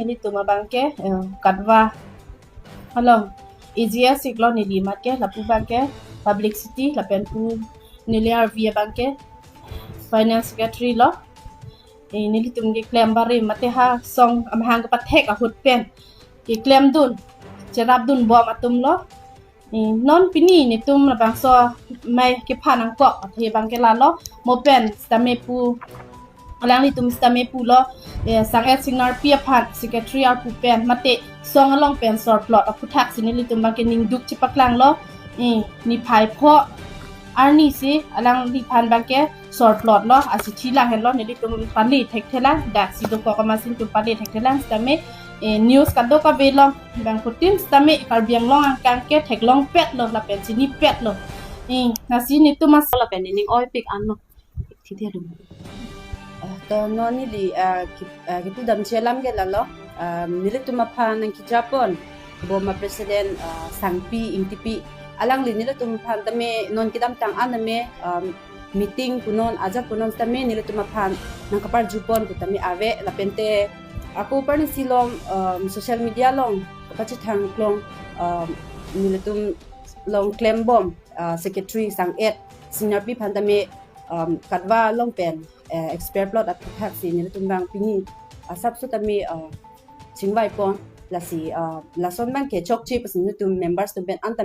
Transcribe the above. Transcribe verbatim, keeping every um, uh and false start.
Nelitum abangke, eh, Katwa along A G S iklo neli amat ke, lapu abangke publicity lapen pu neli arvi abangke finance secretary lo. Eh, nelitum keklem barim mate ha song amahang kepathek ahut pen keklemdun, cherapdun bom atumlo. Eh, non pini netum labangso amei kephan angkok athe abangke lalo, mo pen sitame pu, alanglitum sitame pulo, eh, sang-et Singnarpi aphan secretary arpu pen mate song along pen sorplot aphuthaksi nelitum abangke ningduk chepaklanglo. Eh, niphai pho arnisi alangliphan abangke sorplotlo, achithi lang henlo, nelitum pali thekthelang, daksi dokok amatsi netum pali thekthelang sitame, eh, news kadokave along bangphutin sitame Karbi Anglong angkang ke theklongpetlo lapen chinipetlo. Eh, lasi netum as- lapen nening oipik anlo. Thithe dum. Eh, to non neli, eh, ki-, eh, kipudamji alam ke lalo, eh, nelitum aphan nangkejapon bom a-president, eh, Sangpi Ingtipi, alangli nelitum aphan tame non kedamtang an tame, um, meeting punon, ajat punon sitame nelitum aphan nangkaparjupon pu tame ave, lapente ako parnisi along, um, social media along kapachethang klong, um, nelitum along klembom, uh, secretary sang-et Singnarpi aphan tame, um, Katwa along pen, eh, expel plot aphuthaksi nelitum abang pini asapso tame, uh, chingvaipon, lasi, uh, lason abangke chokche pusi nelitum members atum pen an